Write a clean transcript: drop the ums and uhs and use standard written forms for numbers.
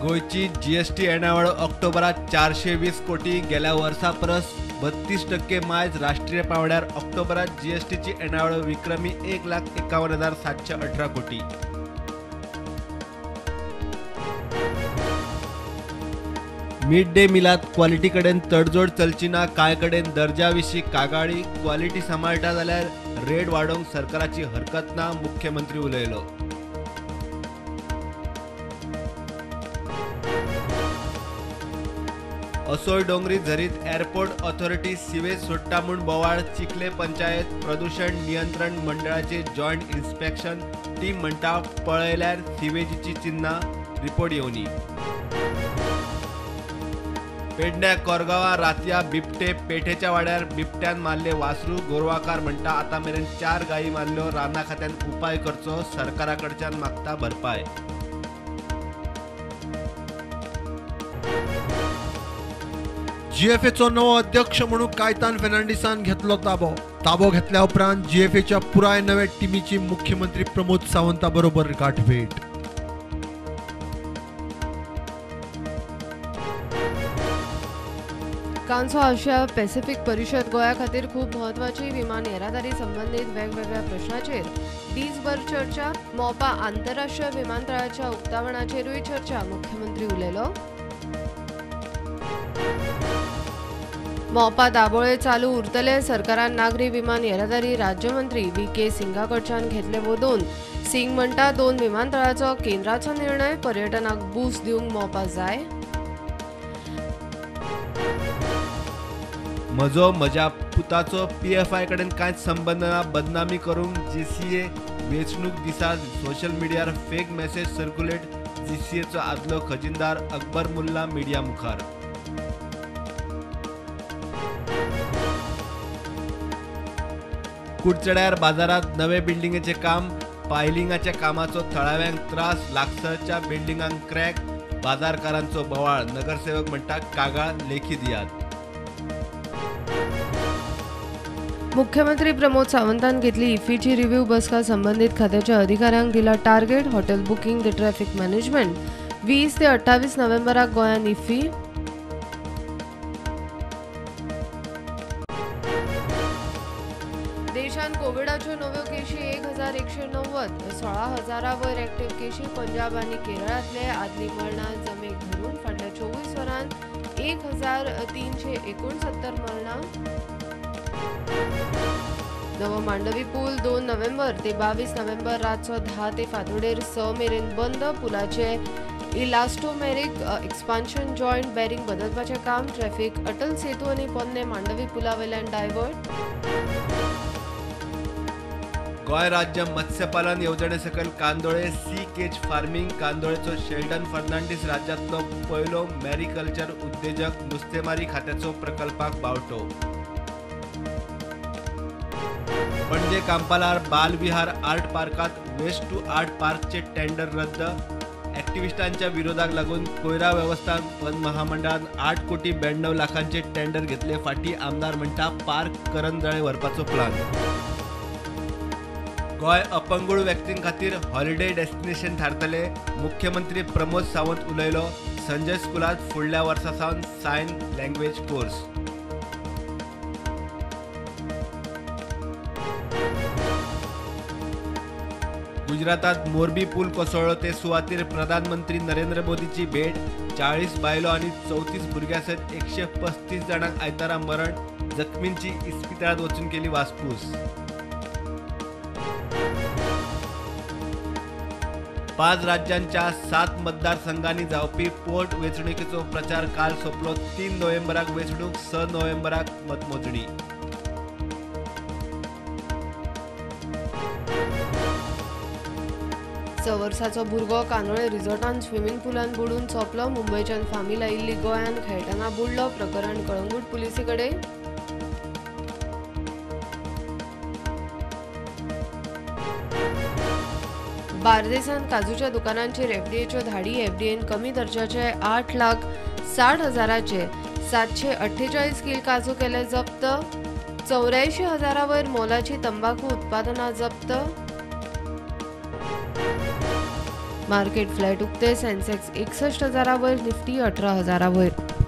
गोंयची जीएसटी येणावळ ऑक्टोबरात 420 कोटी, गेल्या वर्सा परस 32% मायज. राष्ट्रीय पांवड्यार ऑक्टोबरात जीएसटीची येणावळ विक्रमी 1,51,718 कोटी. मिड डे मिलात क्वालिटी कडेन तडजोड चलची ना, कांय कडेन दर्जा विशीं कागाळी. क्वालिटी सांबाळटा जाल्यार रेट वाडोवंक सरकाराची हरकत ना, मुख्यमंत्री उलयलो. असोय डोंगरी झरीत एअरपोर्ट ऑथॉरिटी सिवेज सोडटा म्हूण बोवाळ. चिखले पंचायत प्रदूषण नियंत्रण मंडळाचे जॉयंट इन्स्पेक्शन टीम म्हणटा पळयल्यार सिवेजीची चिन्हां, रिपोर्ट येवनी. पेडण्या कोरगांवा रातया बिबटे पेठेच्या वाड्यार बिबट्यान मारले वासरू. गोरवाकार म्हणटा आतां मेरेन 4 गायी मारल्यो. राना खात्यान उपाय करचो, सरकारा कडच्यान मागता भरपाय. जीएफएचो नवो अध्यक्ष म्हणून कायतान फेर्नांडीसान घेतलो ताबो. ताबो घेतल्या उपरांत जीएफएच्या पुराय नव्या टिमीची मुख्यमंत्री प्रमोद सावंता बरोबर गाठभेट. कांसो आशिया पॅसिफिक परिशद गोंया खातीर खूब म्हत्वाची. विमान येरादारी संबंदीत वेगवेगळ्या प्रश्नाचेर दीसभर चर्चा. मोपा आंतरराष्ट्रीय विमानतळाच्या उक्तावणाचेरूय चर्चा. मुख्यमंत्री उलयलो. मोपा दाबोळे चालू उरतले, सरकारान नागरी विमान येरादारी राज्यमंत्री व्ही के सिंगा कडच्यान घेतले वोदोन. सिंग म्हणटा 2 विमानतळाचो केंद्राचो निर्णय, पर्यटनाक बूस्ट दिवंक मोपा जाय. म्हजो म्हज्या पुताचो पीएफआय कडेन कांयच संबंद ना, बदनामी करूंक जीसीए वेंचणूक दिसा सोशल मिडियार फेक मॅसेज सर्क्युलेट. जीसीएचो आदलो खजिनदार अकबर मुल्ला मिडिया मुखार. कुडचड्यार बाजारात नवे बिल्डिंगेचें काम, पायलिंगाच्या कामाचो थळाव्यांक त्रास. लागसरच्या बिल्डिंगांक क्रॅक, बाजारकारांचो बोवाळ. नगरसेवक म्हणटा कागाळ लेखी दियात. मुख्यमंत्री प्रमोद सावंतान घेतली इफ्फीची रिव्ह्यू बसका. संबंदीत खात्याच्या अधिकाऱ्यांक दिला टार्गेट. हॉटेल बुकिंग ते ट्रॅफिक मॅनेजमेंट. 20 ते 28 नोव्हेंबराक गोंयांत इफ्फी. देशांत कोविडाच्यो नव्यो केशी 1190, 16,000 वयर एक्टिव्ह केशी. पंजाब आनी केरळांतले आदली मरणां जमेक धरून फाटल्या 24 वरांत 1369 मरणां. नवो मांडवी पूल 2 नोव्हेंबर ते 22 नोव्हेंबर रातचो 10 ते फांतोडेर 6 मेरेन बंद. पुलाचे इलास्टोमेरीक एक्सपान्शन जॉयंट बॅरिंग बदलपाचें काम. ट्रॅफिक अटल सेतू आनी पोन्ने मांडवी पुला वयल्यान डायवर्ट. गोंय राज्य मत्स्यपालन येवजणे सकयल कांदोळे सी केज फार्मिंग. कांदोळेचो शेल्डन फर्नांडीस राज्यांतलो पयलो मॅरीकल्चर उद्देजक. नुस्तेमारी खात्याचो प्रकल्पाक बावटो. पणजे कांपालार बालविहार आर्ट पार्कात वेस्ट टू आर्ट पार्कचे टेंडर रद्द. ॲक्टिव्हिस्टांच्या विरोधाक लागून कोयरा वेवस्थापन महामंडळान 8 कोटी 92 लाखांचे टेंडर घेतले. फाटी आमदार म्हणटा पार्क करंजळे व्हरपाचो प्लान. गोंय अपंगूळ व्यक्तीं खातीर हॉलिडे डेस्टिनेशन थारतले, मुख्यमंत्री प्रमोद सावंत उलयलो. संजय स्कुलात फुडल्या वर्सा सावन सायन लँग्वेज कोर्स. गुजरातात मोरबी पूल कोसळ्ळो ते सुवातेर प्रधानमंत्री नरेंद्र मोदीची भेट. 40 बायलो आनी 34 भुरग्यां सयत 135 जाणांक आयतारा मरण. जखमींची इस्पितळांत वचून केली वासपूस. 5 राज्यांच्या 7 मतदारसंघांनी जावपी पोट वेंचणुकेचो प्रचार काल सोंपलो. 3 नोव्हेंबराक वेंचणूक, 6 नोव्हेंबराक मतमोजणी. स वर्साचो भुरगो कांदोळे रिसॉर्टान स्विमिंग पुलान बुडून सोंपलो. मुंबयच्यान फामील आयिल्ली गोंयांत खेळटना बुडलो. प्रकरण कळंगूट पुलिसे कडेन. बार्देसांत काजूच्या दुकानांचेर एफडीएच्यो धाडी. एफडीएन कमी दर्जाचे 8,60,000चे 748 कील काजू केले जप्त. 84,000 वयर मोलाची तंबाखू उत्पादनां जप्त. मार्केट फ्लॅट उक्ते. सेन्सेक्स 61,000 वयर, निफ्टी 18,000 वयर.